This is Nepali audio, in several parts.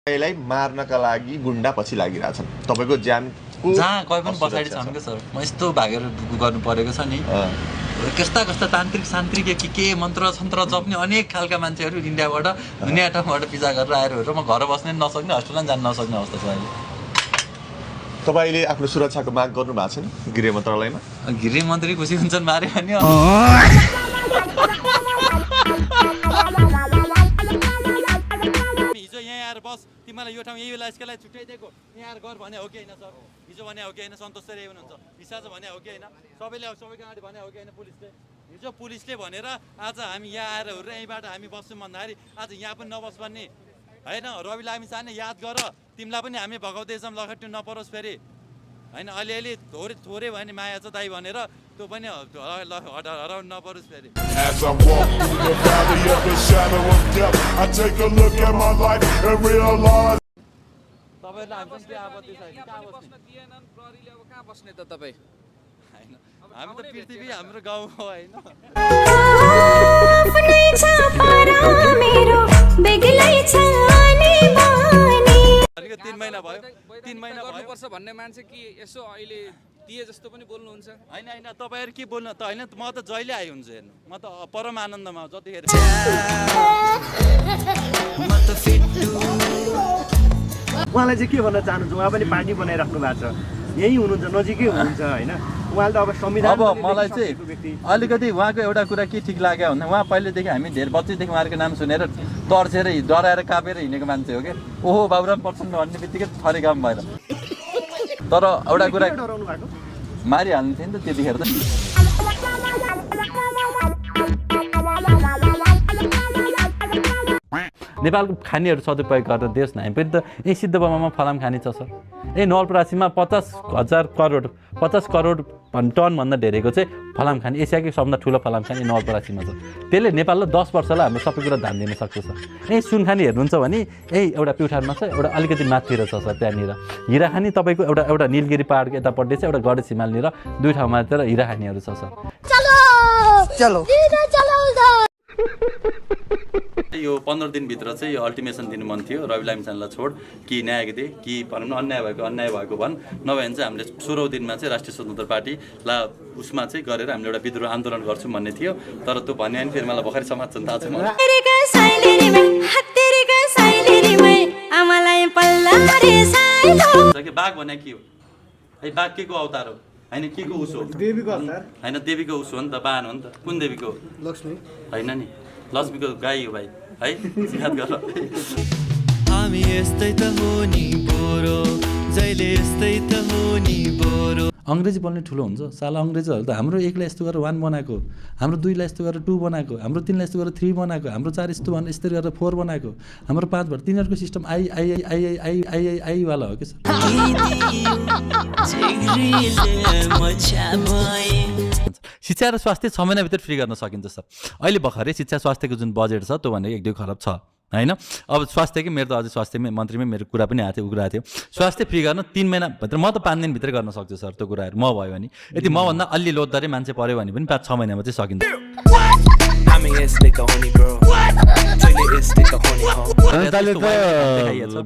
यसलाई मार्नका लागि गुण्डा पछि लागिरहेछन् तपाईको ज्यानको जहाँ कोही पनि पछाडि छन् के सर म यस्तो भागेर गर्नु परेको छ नि कस्ता कस्ता तान्त्रिक सान्त्रिक के मन्त्र सन्त्र जप्ने अनेक खालका मान्छेहरू इन्डियाबाट दुनियाँ ठाउँबाट पिजा गरेर आएर म घर बस्नै नसक्ने हस्पिटल जान नसक्ने अवस्था छ अहिले तपाईले आफ्नो सुरक्षाको माग गर्नु भएको छ नि गृह मन्त्रालयमा गृह मन्त्री खुसी हुन्छन् मारे भने हिजो यहाँ आएर बस तिमीलाई यो ठाउँ यही बेला यसको लागि छुट्याइदिएको यहाँ आएर गर भने हो कि होइन सर हिजो भने हो कि होइन सन्तोष सर यही हुनुहुन्छ विश्वास भने हो कि होइन सबैले सबैको अगाडि भने हो कि होइन पुलिसले हिजो पुलिसले भनेर आज हामी यहाँ आएर यहीँबाट हामी बस्छौँ भन्दाखेरि आज यहाँ पनि नबस भन्ने होइन रवि लामी साने याद गर तिमीलाई पनि हामी भगाउँदैछौँ लखट्टु नपरोस् फेरि होइन अलिअलि थोरै थोरै भने माया छ दाइ भनेर त्यो पनि हराउनु नपरोस् फेरि As I walk through the valley of the shadow of death, I take a look at my life and realize. तपाईँहरूलाई हामी के आपत्ति छ बस्न दिएनन् प्रहरीले अब कहाँ बस्ने त तपाईँ होइन हामी त पृथ्वी हाम्रो गाउँ हो होइन अलिकति 3 महिना भयो 3 महिना गर्नुपर्छ भन्ने मान्छे कि यसो अहिले दिए जस्तो पनि बोल्नुहुन्छ होइन होइन तपाईँहरू के बोल्नु त होइन म त जहिले आइ हुन्छ हेर्नु म त परम आनन्दमा जतिखेर उहाँलाई चाहिँ के भन्न चाहनुहुन्छ उहाँ पनि पार्टी बनाइराख्नु भएको छ यही हुनुहुन्छ नजिकै हुनुहुन्छ होइन उहाँले त अब संविधान अब मलाई चाहिँ अलिकति उहाँको एउटा कुरा के ठिक लाग्यो भन्दा उहाँ पहिलेदेखि हामी धेरै बच्चैदेखि उहाँको नाम सुनेर तर्सेर डराएर कापेर हिँडेको मान्छे हो कि ओहो बाबुराम प्रचण्ड भन्ने बित्तिकै थरी काम भएर तर एउटा कुरा डराउनु भएको मारिहाल्नु थियो नि त त्यतिखेर त नेपालको खानीहरू सदुपयोग गर्न देश न हामी पनि त यही सिद्धबमामा फलाम खानी छ सर यही नवलपरासीमा 50,000 करोड 50 करोड टनभन्दा धेरैको चाहिँ फलाम खानी एसियाकै सबभन्दा ठुलो फलाम खानी नवलपरासीमा छ त्यसले नेपाललाई 10 वर्षलाई हाम्रो सबै कुरा धान दिन सक्छ सर यही सुनखानी हेर्नुहुन्छ भने यही एउटा प्युठानमा छ एउटा अलिकति माथितिर छ सर त्यहाँनिर हिराखानी तपाईँको एउटा निलगिरी पाहाडको यतापट्टि छ एउटा गढे हिमालनिर दुई ठाउँमा चाहिँ हिराखानीहरू छ सर यो 15 दिनभित्र चाहिँ यो अल्टिमेसन दिनु मन थियो रवि लामिछानेलाई छोड कि न्यायको दिए कि भनौँ न अन्याय भएको भन् नभए भने चाहिँ हामीले 16औं दिनमा चाहिँ राष्ट्रिय स्वतन्त्र पार्टीलाई उसमा चाहिँ गरेर हामीले एउटा विद्रोह आन्दोलन गर्छौँ भन्ने थियो तर त्यो भन्यो भने फेरि मलाई भर्खरै समाज थाहा छ मलाई बाघ भने के हो है बाघ के को अवतार हो होइन के को उस हो होइन देवीको उस हो नि त बाहन हो नि त कुन देवीको लक्ष्मी होइन नि लक्ष्मीको गाई हो भाइ है याद गर हामी यस्तै त हो नि बोरो जहिले यस्तै त हो नि बोरो अङ्ग्रेजी बोल्ने ठुलो हुन्छ साला अङ्ग्रेजीहरू त हाम्रो 1 लाई यस्तो गरेर 1 बनाएको हाम्रो 2 लाई यस्तो गरेर 2 बनाएको हाम्रो 3 लाई यस्तो गरेर 3 बनाएको हाम्रो 4 यस्तो गरेर 4 बनाएको हाम्रो 5 भएर तिनीहरूको सिस्टम आई वाला हो कि सर शिक्षा र स्वास्थ्य 6 महिनाभित्र फ्री गर्न सकिन्छ सर अहिले भर्खरै शिक्षा स्वास्थ्यको जुन बजेट छ त्यो भनेको 1-2 खरब छ होइन अब स्वास्थ्यकै मेरो त अझै स्वास्थ्य मन्त्रीमै मेरो कुरा पनि आएको थियो उग्रा थियो स्वास्थ्य फ्री गर्न 3 महिनाभित्र म त 5 दिनभित्र गर्न सक्छु सर त्यो कुराहरू म भयो भने यदि मभन्दा अलि लोद्धरै मान्छे पऱ्यो भने पनि 5-6 महिनामा चाहिँ सकिन्छ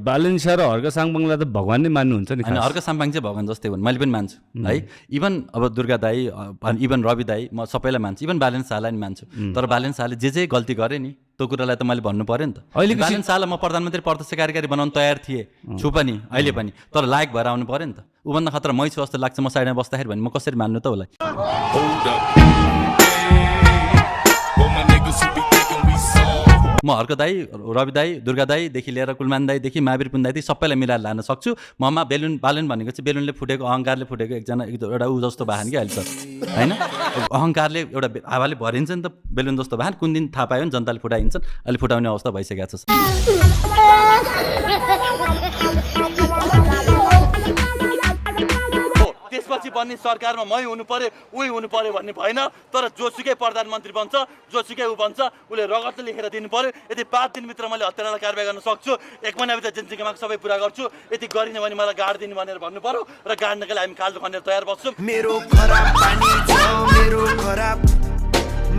बालेन्सा र हर्क साङपाङलाई त भगवान नै मान्नुहुन्छ नि होइन हर्क साङपाङ चाहिँ भगवान जस्तै हुन् मैले पनि मान्छु है इभन अब दुर्गा दाई इभन रवि दाई म सबैलाई मान्छु इभन बालेन शाहलाई नि मान्छु तर बालेन शाहले जे गल्ती गरे नि त्यो कुरालाई त मैले भन्नु पर्यो नि त अहिले बालेन शाहलाई म प्रधानमन्त्री प्रत्यक्ष कार्यकारी बनाउन तयार थिएँ छु पनि अहिले पनि तर लायक भएर आउनु पर्यो नि त उभन्दा खतरा मै छु जस्तो लाग्छ म साइडमा बस्दाखेरि भने म कसरी मान्नु त उसलाई म हर्क दाई रवि दाई दुर्गा दाईदेखि लिएर कुलमान दाईदेखि महावीर पुन दाईदेखि सबैलाई मिलाएर लान सक्छु ममा बालेन भनेको चाहिँ बेलुनले फुटेको अहङ्कारले फुटेको एउटा ऊ जस्तो वाहन कि अहिले सर होइन अहङ्कारले एउटा हावाले भरिन्छ नि त बेलुन जस्तो वाहन कुन दिन थाहा पायो भने जनताले फुटाइन्छन् अहिले फुटाउने अवस्था भइसकेको छ त्यसपछि बन्ने सरकारमा मै हुनु पर्यो उही हुनु पर्यो भन्ने भएन तर जोसुकै प्रधानमन्त्री बन्छ जोसुकै ऊ बन्छ उसले रगतले लेखेर दिनु पर्यो यदि 5 दिनभित्र मैले हत्यारालाई कारबाही गर्न सक्छु 1 महिनाभित्र जनसङ्ख्या माग सबै पुरा गर्छु यदि गरिन भने मलाई गाड दिनु भनेर भन्नु पर्यो र गाड्नका लागि हामी खाल्डो खनेर तयार बस्छौँ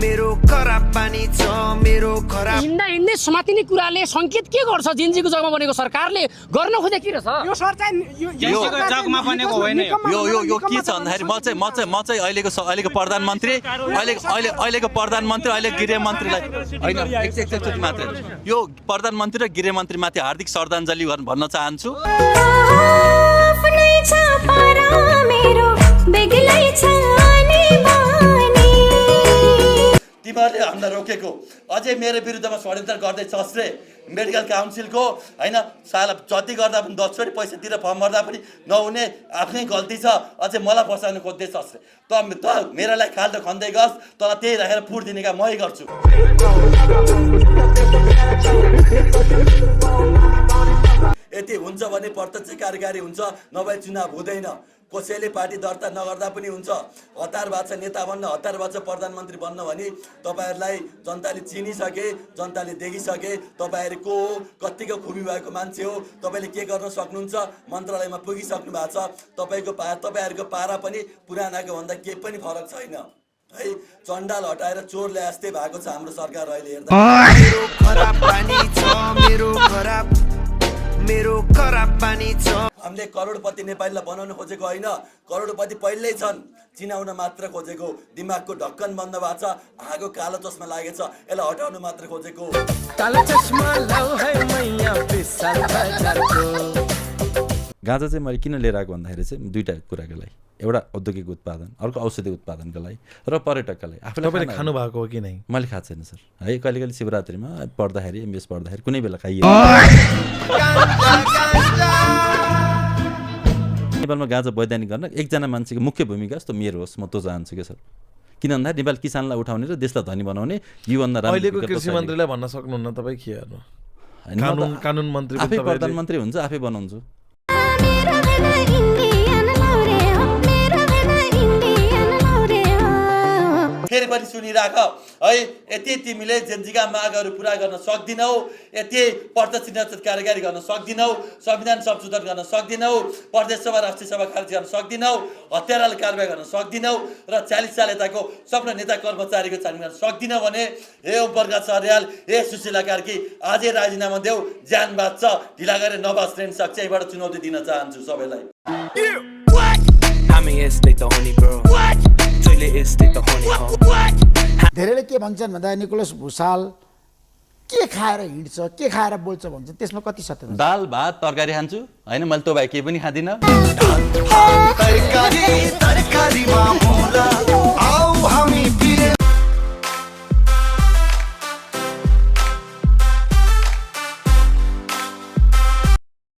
मेरो खराब पानी छ मेरो खराब हिँड्ने समातिने कुराले सङ्केत के गर्छ जेन्जीको जगमा बनेको सरकारले गर्न खोजे के रहेछ यो सर चाहिँ जगमा बनेको होइन यो के छ भन्दाखेरि म चाहिँ अहिलेको प्रधानमन्त्री अहिलेको प्रधानमन्त्री अहिले गृहमन्त्रीलाई होइन एकचोटि मात्रै यो प्रधानमन्त्री र गृहमन्त्रीमाथि हार्दिक श्रद्धाञ्जली भन्न चाहन्छु। तिमीहरूले हामीलाई रोकेको अझै मेरो विरुद्धमा षड्यन्त्र गर्दैछस् रे। मेडिकल काउन्सिलको होइन साला जति गर्दा पनि 10 चोटि पैसा तिरेर फर्म भर्दा पनि नहुने आफ्नै गल्ती छ, अझै मलाई फसाउनु खोज्दैछस् रे। त मेरालाई खाल्दो खन्दै गस्, तँलाई त्यही राखेर फुट दिने काम मै गर्छु। यति हुन्छ भने प्रत्यक्ष कार्यकारी हुन्छ, नभए चुनाव हुँदैन। कसैले पार्टी दर्ता नगर्दा पनि हुन्छ। हतार भएको छ नेता बन्न, हतार भएको छ प्रधानमन्त्री बन्न भने तपाईँहरूलाई जनताले चिनिसके, जनताले देखिसके तपाईँहरू को हो, कतिको खुबी भएको मान्छे हो, तपाईँले के गर्न सक्नुहुन्छ, मन्त्रालयमा पुगिसक्नु भएको छ। तपाईँहरूको पारा पनि पुरानाको भन्दा केही पनि फरक छैन है। चण्डाल हटाएर चोर ल्यास्ते भएको छ हाम्रो सरकार अहिले हेर्दा। मेरो खराब पानी छ मेरो खराब पानी छ। हामीले करोडपति नेपालीलाई बनाउन खोजेको होइन, करोडपति पहिल्यै छन्, चिनाउन मात्र खोजेको। दिमागको ढक्कन बन्द भएको छ, आगो कालो चस्मा लागेछ, यसलाई हटाउन मात्र खोजेको। गाँजा चाहिँ मैले किन लिएर आएको भन्दाखेरि चाहिँ दुईवटा कुराको लागि, एउटा औद्योगिक उत्पादन, अर्को औषधि उत्पादनको लागि र पर्यटकका लागि। आफूले खानु भएको हो कि नै मैले खाएको छैन सर है। कहिले कहिले शिवरात्रिमा पढ्दाखेरि एमबिएस पढ्दाखेरि कुनै बेला खाइयो। नेपालमा गाँजा वैधानिक गर्न एकजना मान्छेको मुख्य भूमिका जस्तो मेरो होस्, म त्यो चाहन्छु कि सर। किन भन्दा नेपाल किसानलाई उठाउने र देशलाई धनी बनाउने योभन्दा राम्रो अहिलेको कृषि मन्त्रीलाई भन्न सक्नुहुन्न तपाईँ के हेर्नु, कानुन मन्त्री आफै प्रधानमन्त्री हुन्छ, आफै बनाउँछु। फेरि पनि सुनिराख है। यति तिमीले जेन्जीका मागहरू पुरा गर्न सक्दिनौ, यति प्रत्यक्ष कार्यकारी गर्न सक्दिनौ, संविधान संशोधन गर्न सक्दिनौ, प्रदेश सभा राष्ट्रिय सभा खारिज गर्न सक्दिनौ, हत्यारालाई कारबाही गर्न सक्दिनौ र 40 साल यताको सबै नेता कर्मचारीको छानबिन गर्न सक्दिनौ भने हे ओमप्रकाश अर्याल, हे सुशीला कार्की, आजै राजीनामा देऊ, ज्यान बाँच्छ, ढिला गरेर नबाँच्ने सक्छ। यहीबाट चुनौती दिन चाहन्छु सबैलाई। धेरैले के भन्छन् भन्दा निकोलस भुसाल के खाएर हिँड्छ, के खाएर बोल्छ भन्छ, त्यसमा कति सत्य हुन्छ? दाल भात तरकारी खान्छु होइन, मैले त्यो भाइ केही पनि खाँदिनँ।